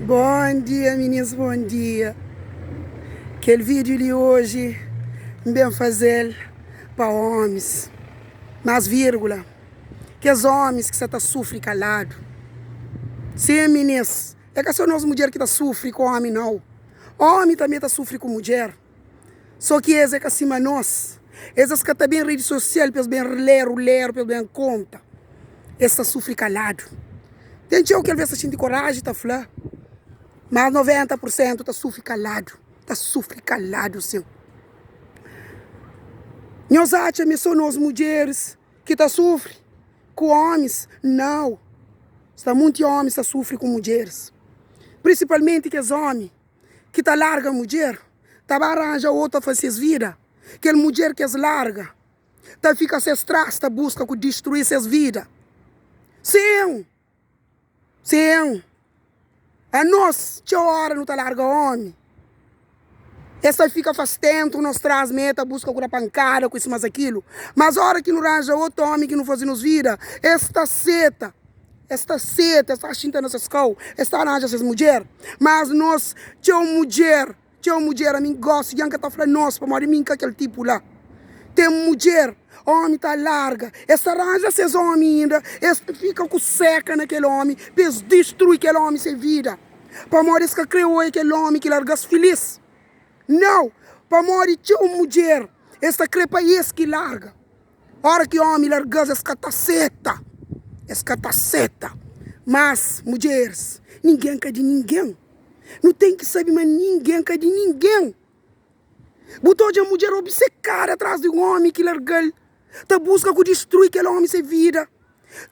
Bom dia minis bom dia Kel vídeo li hoje N ben fazel pa homis Mas vírgula Kes homis ki sa ta sufri kaladu Sim minis É ka so nos mudjer ki ta sufri ku homi nau Homi tambe ta sufri ku mudjer So ki es é ka sima nos. Es es ka ta ben redi sosial pa es ben leru leru pa es ben konta. Es ta sufri kaladu. Ten txeu ki alvês ta xinti koraji ta fla, mas 90 pur sentu ta sufri kaladu, ta sufri kaladu sin. Nhos atxa ma é so nos mudjeris ki ta sufri ku omis? Nau! Sta monti omis ta sufri ku mudjeris, prinsipalmenti kes omi. ki ta larga mudjer ta ba ranja otu a faze ses vida, kel mudjer ki es larga ta fika ses tras ta buska ku distrui ses vida. Sim, sim, anos txeu ora nu ta larga omi, es ta fika fastentu nos tras me ta buska ku da pankada ku isu mas akilu, mas ora ki nu ranja otu omi ki nu faze nos vida es ta seta. Es ta seta, es ta xinta na ses kau, es ta ranja ses mudjer. Mas nos, txeu mudjer, txeu mudjer, ami gosi dja N ka ta fla nos, pamodi mi N ka kel tipu la. Ten mudjer, omi ta larga, es ta ranja ses omi inda, es ta fika ku seka na kel omi, pa es distrui kel omi se vida, pamodi es ka kre oja kel omi ki larga-s filis. Nau, pamodi txeu mudjer, es ta kre pa es ki larga. Ora ki omi larga-s, es ka ta seta, es ka ta seta. Mas, mudjeris, ningen ka di ningen. Nu ten ki sabe ma ningen ka di ningen. Bu ta odja mudjer obisekada tras di un omi ki larga-l, ta buska ku distrui kel omi se vida,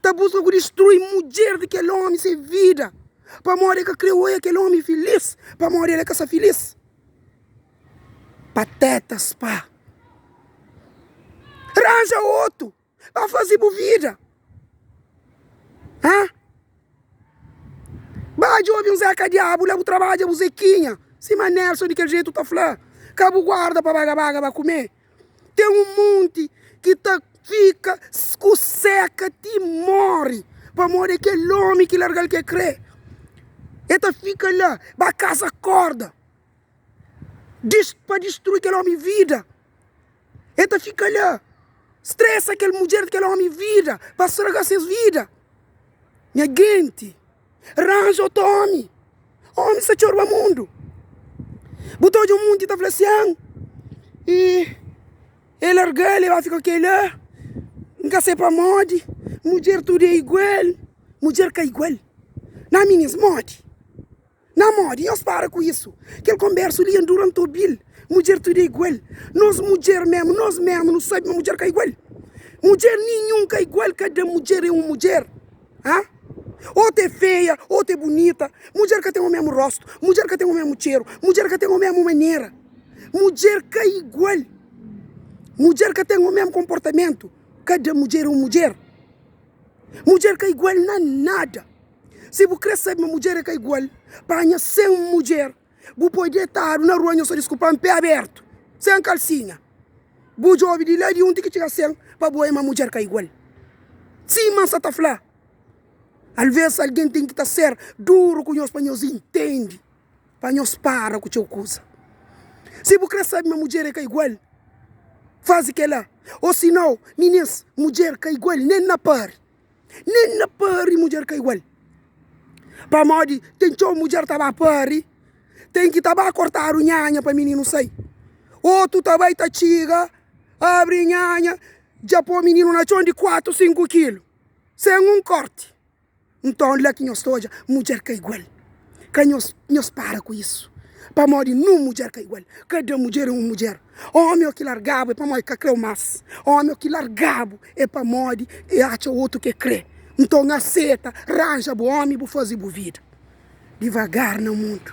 ta buska ku distrui mudjer di kel omi se vida, pamodi el ka kre oja kel omi filis, pamodi el ka sta filis. Patetas pa ranja otu pa faze bu vida ha ba djobe un zeka diabu la bu trabadja bu zekinha sima Nelson di kel jetu ta fla ka bu guarda pa baga baga ba kume ten un monti ki ta fika ku seka ti mori pamodi é kel omi ki largal ke kre e ta fika la ba kasa korda. Pa distrui kel omi vida E ta fika la Stresa kel mudjer di kel omi vida Pa straga ses vida Nha genti Ranja otu omi Omi sta txorba mundu Bu ta odja un munti ta fla sian I E larga-l e ba fika kel-la N ka se pamodi Mudjer tudu é igual Mudjer ka igual Na minis modi. Na modi? Nhos para ku isu. Kel konbersu li endura N ta obi-l. Mudjer tudu é igual. Nos mudjer memu, nos memu nu sabe ma mudjer ka igual. Mudjer ninhun ka igual, kada mudjer é un mudjer. Ha? Otu é feia, otu é bunita. Mudjer ka ten omemu rostu, mudjer ka ten omemu txeru, mudjer ka ten omemu manera. Mudjer ka igual. Mudjer ka ten omemu konportamentu. Kada mudjer é un mudjer. Mudjer ka igual na nada. Si bu kre sabe ma mudjer é ka igual, panha 100 mudjer, bu poi detadu na rua, nhos ta diskulpa-m, pé abertu, sen kalsinha. Bu djobe di la di un ti ki txiga 100 pa bu oia ma mudjer ka igual. Sima N sa ta fla, alvês algen ten ki ta ser duru ku nhos pa nhos intende, pa nhos para ku txeu kuza. Si bu kre sabe ma mudjer é ka igual, faze kel-la. Ô si nau, minis, mudjer ka igual nen na pari. Nen na pari mudjer ka igual. Pamodi ten txeu mudjer ta ba pari, ten ki ta ba kortadu nhanha pa mininu sai. Otu ta bai ta txiga, abri nhanha, dja po mininu na txon di 4, 5 kilu, sen un korti. Nton la ki nhos ta odja mudjer ka igual. Ka nhos nhos para ku isu. Pamodi nun mudjer ka igual. Kada mudjer é un mudjer. Omi o ki larga-bu é pamodi el ka krê-u más. Omi o ki larga-bu é pamodi el atxa otu ki el krê. Nton aseta, ranja bu omi, bu faze bu vida. Divagar na mundu.